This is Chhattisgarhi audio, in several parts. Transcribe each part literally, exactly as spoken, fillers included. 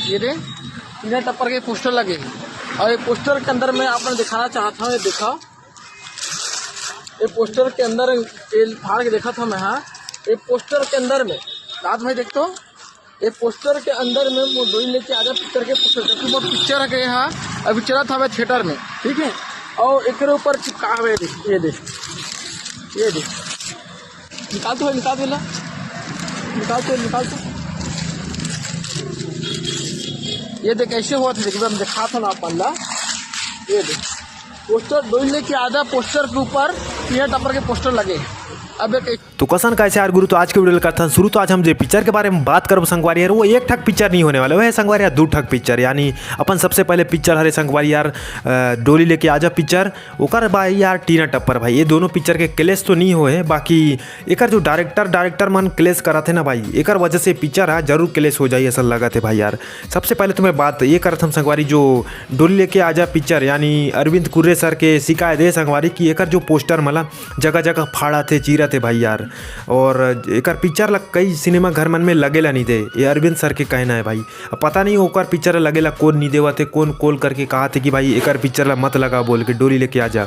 ये दे, टीना टप्पर के पोस्टर लगे हे। और ये पोस्टर के अंदर मैं आप मन ल दिखाना चाहत हूँ, ये देखा, ये पोस्टर के अंदर, ये फाड़ के देखत हूँ मैं, हाँ, ये पोस्टर के अंदर में, रात भाई देख तो, ये पोस्टर के अंदर में मोर डोली लेके आजा पिक्चर के पोस्टर, जबकि मोर पिक्चर हे, हाँ, अभी चलत हवे थिएटर में, ठीक है। और एकरे ऊपर चिपका हवे, ये देख, ये देख, ये देख, निकाल तो, निकाल दे ला, निकाल तो, निकाल तो। ये देख, ऐसे होत हे, देख, मैं दिखात हूँ ना आप मन ला। ये देख, पोस्टर, डोली लेके आजा पोस्टर के ऊपर टीना टप्पर के पोस्टर लगे। अब एक तो कसन कैसे यार गुरु, तो आज के वीडियो ल करथन शुरू। तो आज हम जे पिक्चर के बारे में बात करबो संगवारी यार, वो एक ठक पिक्चर नहीं होने वाला, वह संगवारी यार दू ठक पिक्चर। यानी अपन सबसे पहले पिक्चर हरे संगवारी यार, अ, डोली लेके आजा पिक्चर, ओकर भाई यार टीना टप्पर भाई, ये दोनों पिक्चर के क्लेश तो नहीं होए, बाकी एकर जो डायरेक्टर, डायरेक्टर मन क्लेश करत हे ना भाई, एकर वजह से पिक्चर हा जरूर क्लेश हो जाई, ऐसा लगत हे भाई यार। सबसे पहले तो मैं बात ये करत हूँ संगवारी, जो डोली लेके आजा पिक्चर यानी अरविंद कुर्रे सर के शिकायत हे संगवारी कि एकर जो पोस्टर मला जगह जगह फाड़त हे, चीरत हे भाई यार। और एकर पिक्चर ला कई सिनेमा घर मन में लगेला नहीं दे, ये अरविंद सर के कहना है भाई। अब पता नहीं ओकर पिक्चर ला लगेला कोन नहीं देवत हे, कोन कॉल करके कहत हे कि भाई एकर पिक्चर ला मत लगा बोल के, डोली लेके आजा।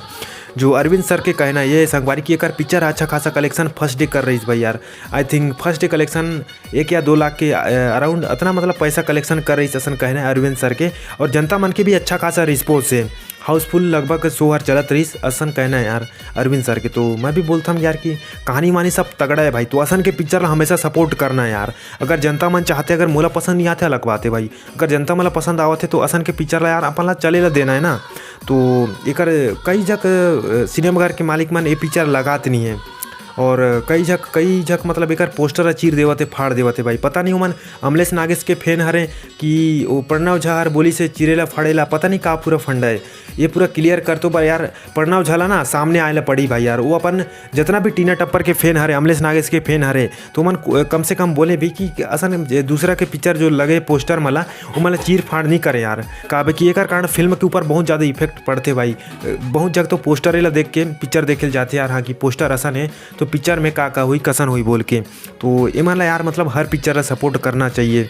जो अरविंद सर के कहना ये संगवारी कि एकर पिक्चर अच्छा खासा कलेक्शन फर्स्ट डे कर रहीस भाई यार। I think first day collection एक या दो लाख के अराउंड अतना मतलब पैसा कलेक्शन कर रहीस असन कहना है अरविंद सर के। और जनता मन के भी अच्छा खासा रिस्पॉन्स हे, हाउसफुल लगभग शो हर चलत रहीस असन कहना है यार अरविंद सर के। तो मैं भी बोलथम यार कि कहानी वानी सब तगड़ा है भाई, तो असन के पिक्चर ला हमेशा सपोर्ट करना है यार। अगर जनता मन चाहत हे, अगर मोला पसंद नहीं आत हे अलग बात है भाई, अगर जनता मन ला पसंद आवत हे तो असन के पिक्चर ला यार अपन ला चले ला देना है ना। तो एकर कई झक, अ, सिनेमाघर के मालिक मन ये पिक्चर लगात नहीं है। और कई झक, कई झक मतलब एकर पोस्टर ला चीर देवत हे, फाड़ देवत हे भाई। पता नहीं ओमन अमलेश नागेश के फैन हरे कि वो प्रणव झा हर बोलिस हे चीरे ला फाड़े ला, पता नहीं का पूरा फंडा है। ये पूरा क्लियर कर तो बर यार, प्रणव झा ला ना सामने आए ला पड़ी भाई यार। वो अपन जितना भी टीना टप्पर के फैन हरे, अमलेश नागेश के फैन हरे, तो ओमन को-, कम से कम बोले भी कि असन जे दूसरा के पिक्चर जो लगे पोस्टर मला, वो मला चीर फाड़ नहीं करे यार। काबे कि एकर कारण फिल्म के ऊपर बहुत ज़्यादा इफेक्ट पड़थे भाई। बहुत जगह तो पोस्टर ला देख के पिक्चर देखे ल जाथे यार, हाँ, कि पोस्टर असन है तो पिक्चर में का का हुई, कसन हुई बोल के। तो एमन ला यार मतलब हर पिक्चर ला सपोर्ट करना चाहिए।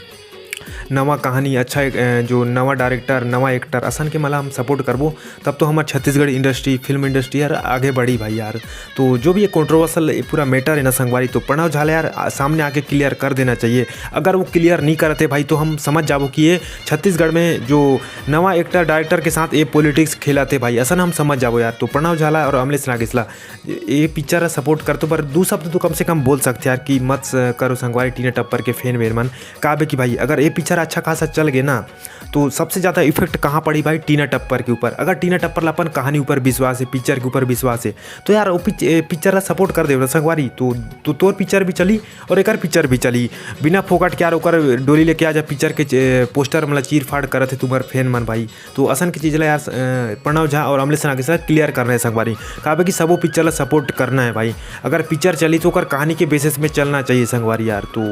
नवा कहानी, अच्छा एक, अ, जो नवा डायरेक्टर, नवा एक्टर असन के मला हम सपोर्ट करबो, तब तो हमर छत्तीसगढ़ इंडस्ट्री, फिल्म इंडस्ट्री यार आगे बढ़ी भाई यार। तो जो भी ये कॉन्ट्रोवर्शियल ये पूरा मैटर है ना संगवारी, तो प्रणव झा ला यार आ, सामने आके क्लियर कर देना चाहिए। अगर वो क्लियर नहीं करते भाई तो हम समझ जाबो कि ये छत्तीसगढ़ में जो नवा एक्टर डायरेक्टर के साथ ये पॉलिटिक्स खेलत हे भाई, असन हम समझ जाबो यार। तो प्रणव झा ला और अमलेश नागेश ला ये पिक्चर ला सपोर्ट करतो, पर दू शब्द तो कम से कम बोल सकथे यार कि मत स-, करो संगवारी टीना टप्पर के फैन वेन मन। काबे कि भाई अगर ये पिक्चर अच्छा खासा चल गए ना, तो सबसे ज़्यादा इफेक्ट कहाँ पड़ी भाई? टीना टप्पर के ऊपर। अगर टीना टप्पर ला अपन कहानी ऊपर विश्वास है, पिक्चर के ऊपर विश्वास है, तो यार वो पिच-, ए, पिक्चर ला सपोर्ट कर देव ना संगवारी, तो, तो तोर पिक्चर भी चली और एकर पिक्चर भी चली। बिना फोकट के यार ओकर डोली लेके आजा पिक्चर के चे-, पोस्टर मतलब चीर फाड़ करत हे तुम्हर फैन मन भाई। तो असन के चीज ला यार, अ, प्रणव झा और अमलेश नागेश ला क्लियर करना है संगवारी। काबे कि सबो पिक्चर ला सपोर्ट करना है भाई। अगर पिक्चर चली तो ओकर कहानी के बेसिस में चलना चाहिए संगवारी यार। तो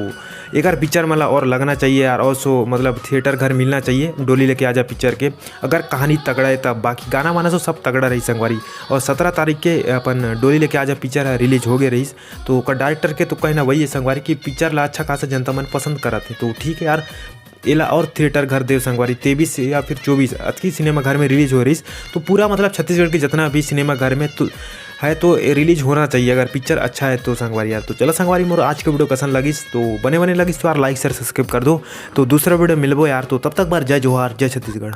एकर पिक्चर मन ला और लगना चाहिए यार, और सो मतलब थिएटर घर मिलना चाहिए डोली लेके आजा पिक्चर के, अगर कहानी तगड़ा है तब। बाकी गाना वाना सो सब तगड़ा रही संगवारी। और सत्रह तारीख के अपन डोली लेके आजा पिक्चर है रिलीज हो गए रहीस, तो ओकर डायरेक्टर के तो कहना वही है संगवारी कि पिक्चर ला अच्छा खासा जनता मन पसंद करत है। तो ठीक है यार, एला और थिएटर घर देव संगवारी, तेईस या फिर चौबीस अतकी सिनेमा घर में रिलीज हो रहीस। तो पूरा मतलब छत्तीसगढ़ के जितना भी सिनेमा घर में तो है तो ये रिलीज होना चाहिए अगर पिक्चर अच्छा है तो संगवारी यार। तो चलो संगवारी, मोर आज के वीडियो कसन लगिस, तो बने बने लगिस तो यार लाइक शेयर सब्सक्राइब कर दो। तो दूसरा वीडियो मिलबो यार, तो तब तक बार जय जोहार, जय छत्तीसगढ़।